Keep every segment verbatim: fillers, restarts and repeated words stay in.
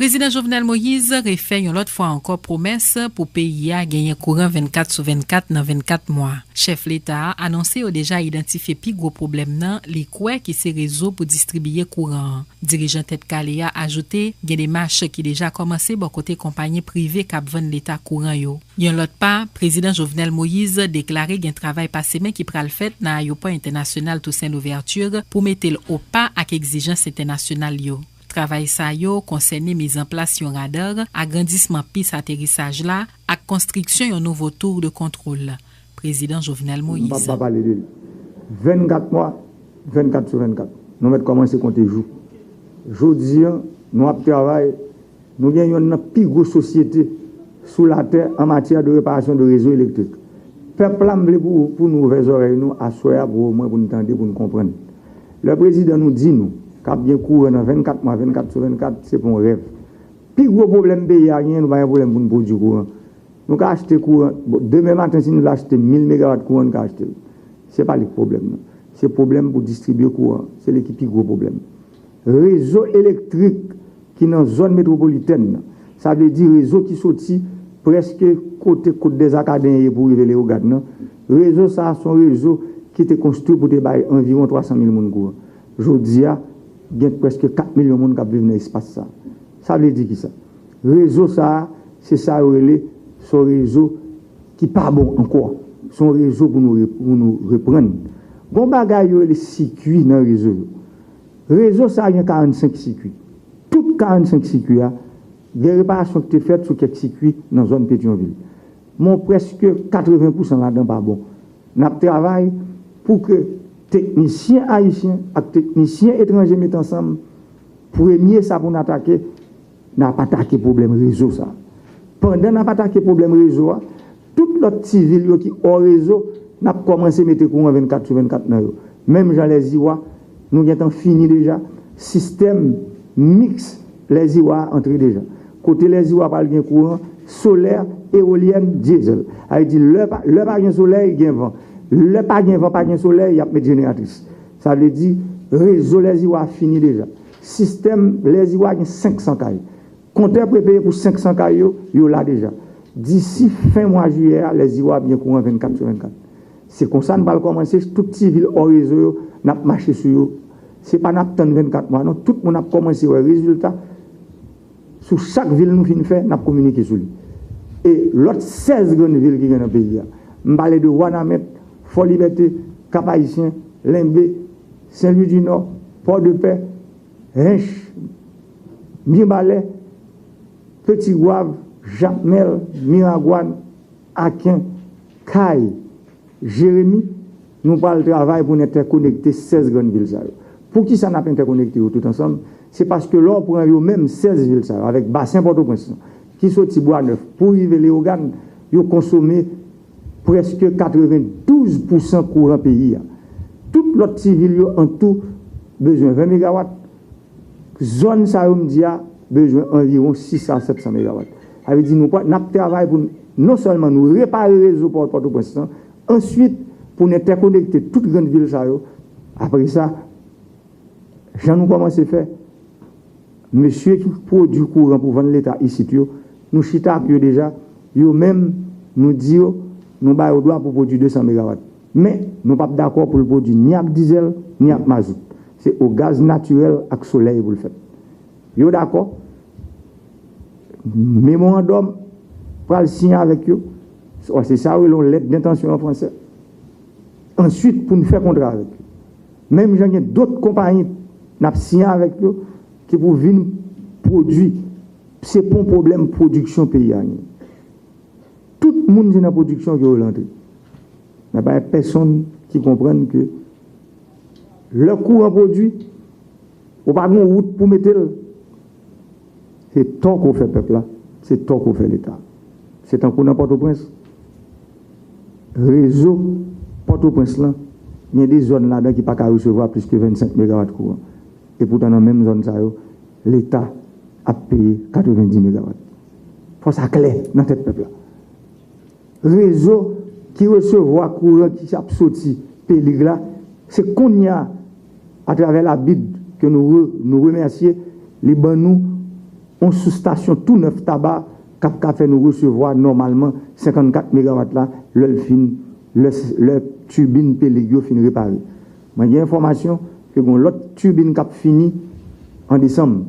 Prezidan Jovenel Moïse refè yon lòt fwa ankò pwomès pou peyi a genyen kouran vennkat sou vennkat nan vennkat mwa. Chèf leta a anonse yo deja idantifye pi gwo pwoblèm nan, li kwè ki se rezo pou distribiye kouran an. Dirijan Tèt Kale a ajoute gen demach ki deja kòmanse bò kote konpayi prive k ap vann leta kouran yo. Yon lòt pa, Prezidan Jovenel Moïse deklare gen travay pa semen ki pral fèt nan ayewopò entènasyonal Toussaint Louverture pou mete l opa ak egzijans entènasyonal yo. Travay sa yo konsène mizanplas yon radar, agrandisman pis aterisaj la ak konstriksyon yon nouvo tour de contrôle. Prezidan Jovenel Moïse. M p ap pa pale de li. Vennkat mwa, vennkat sou vennkat. Nou mèt kòmanse konte jou. Jodi a, nou ap travay, nou gen yonn nan pi gwo sosyete sou latè an matyè de reparasyon de rezo elektrik. Pèp la, m vle pou, pou nou ouvè zòrèy nou aswè a pou omwen pou n tande, pou n konprann. Lè prezidan nou di nou k ap gen kouran nan vennkat mwa, vennkat sou vennkat, se pa yon rèv. Pi gwo pwoblèm peyi a genyen, nou pa gen pwoblèm pou n pwodui kouran. Nou ka achte kouran, bon, demen maten, si nou vle achte mil megawat kouran, nou ka achte l. Se pa li k pwoblèm nan. Se pwoblèm pou distribye kouran. Se li ki pi gwo pwoblèm. Rezo elektrik ki nan zòn metwopolitèn nan, sa vle di rezo ki soti prèske kote Côte des Acadiens ye pou rive Leyogàn nan, rezo sa a se yon rezo ki te konstwi pou te bay anviwon twa san mil moun kouran. Jodi a, gen prèske kat milyon moun k ap viv nan espas sa a. Sa vle di kisa? Rezo sa a, se sa yo rele, se yon rezo ki pa bon ankò. Se yon rezo pou nou re-, pou nou reprann. Gon bagay yo rele sikui nan rezo yo. Rezo sa a gen karannsenk sikui. Tout karannsenk sikui a, gen reparasyon ki te fèt sou kèk sikui nan zòn Petyonvil. Men prèske katreven pousan ladan pa bon. N ap travay pou ke teknisyen ayisyen ak teknisyen etranje met ansanm. Premye sa pou n atake, n ap atake pwoblèm rezo sa a. Pandan n ap atake pwoblèm rezo a, tout lòt ti vil yo ki hors réseau, n ap kòmanse mete kouran vennkat sou vennkat nan yo. Menm jan Lèziwa, nou gentan fini deja. Sistèm miks Lèziwa a antre deja. Kote Lèziwa pral gen kouran, solè, ewolyèn, dyezèl. Sa vle di, lè pa, lè pa gen solèy, gen van. Lè pa gen van, pa gen solèy, y ap met jeneratris. Sa vle di, rezo Lèziwa a fini deja. Sistèm Lèziwa gen senk san kay. Kontè prepeye pou senk san kay yo, yo la deja. Disi fen mwa jiyè a, Lèziwa ap gen kouran vennkat sou vennkat. Se konsa n pral kòmanse, tout ti vil hors réseau yo, n ap mache sou yo. Se pa n ap tann vennkat mwa non, tout moun ap kòmanse wè rezilta. Sou chak vil nou fin fè, n ap kominike sou li. E lòt sèz grann vil ki gen nan peyi a, m pale de Wanament, Fò Libète, Kap Ayisyen, Lenbe, Sen Lwi di Nò, Pòdepè, Hench, Mibalè, Petigwav, Jakmèl, Miragwàn, Aken, Kay, Jeremi, nou pral travay pou n entèkonekte sèz grann vil sa yo. Poukisa n ap entèkonekte yo tout ansanm? Se paske lè w pran yo menm sèz vil sa yo, avèk basen Pòtoprens lan, ki soti Bwa Nèf pou rive Leyogàn, yo konsome prèske katrevendouz pousan kouran peyi a. Tout lòt ti vil yo an tou bezwen ven megawat. Zòn sa yo m di a bezwen anviwon sis a sèt san megawat. Sa vle di nou pral, n ap travay pou n, non sèlman nou repare rezo Pò-, Pòtoprens lan, answit pou n entèkonekte tout grann vil sa yo. Apre sa, jan nou kòmanse fè, mesye ki pwodui kouran pou vann Leta isit yo, nou chita ak yo deja, yo menm, nou di yo, nou ba yo dwa pou pwodui de san megawat. Men, nou p ap dakò pou l pwodui ni ak dizèl, ni ak mazout. Se o gaz natirèl ak solèy pou l fèt. Yo dakò. Memorandòm pral siyen avèk yo. Se sa yo rele yon lèt dentansyon an fransè. Answit, pou n fè kontra avèk yo. Menm jan gen dòt konpayi n ap siyen avèk yo ki pou vin pwodui. Se pa yon pwoblèm pwodiksyon peyi a gen. Tout moun se nan pwodiksyon ke yo antre. Men pa gen pèsonn ki konprann ke lè kouran pwodui, ou pa gen wout pou mete l. Se tò ke w fè pèp la, se tò ke w fè Leta. Se tankou nan Pòtoprens, rezo Pòtoprens lan, gen de zòn ladan ki pa ka resevwa plis ke vennsenk megawat kouran. E poutan nan menm zòn sa yo, Leta ap peye katrevendis megawat. Fò sa klè nan tèt pèp la. Rezo ki resevwa kouran ki ap soti Pelig la, se kounye a, atravè Labid ke nou re-, nou remèsye, li ban nou yon soustasyon tou nèf Taba k ap ka fè nou resevwa nòmalman senkannkat megawat la lè l fin, lè, lè tibin Pelig yo fin repare. Mwen gen enfòmasyon ke gen yon lòt tibin k ap fini an desanm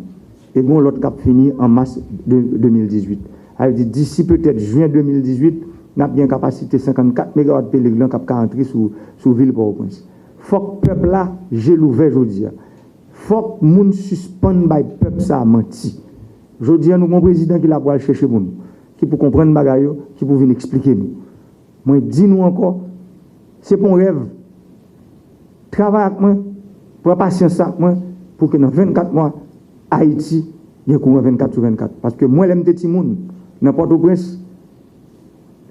e gen yon lòt k ap fini an mas de, de mil dizuit. Sa vle di, disi petèt jen de mil dizuit, n ap gen kapasite senkannkat megawat Pelig lan k ap ka antre sou, sou vil Pòtoprens. Fòk pèp la je l ouvè jodi a. Fòk moun sispann bay pèp sa a manti. Jodi a, nou gen yon prezidan ki la pou al chèche pou nou, ki pou konprann bagay yo, ki pou vin eksplike nou. Mwen di nou ankò, se pa yon rèv. Travay ak mwen, pran pasyans ak mwen, pou ke nan vennkat mwa, Ayiti gen kouran vennkat sou vennkat. Paske mwen, lè m te timoun, nan Pòtoprens,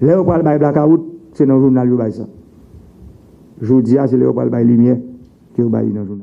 lè yo pral bay blakawout, se nan jounal yo bay sa. Jodi a, se lè yo pral bay limyè ke yo bay li nan jounal.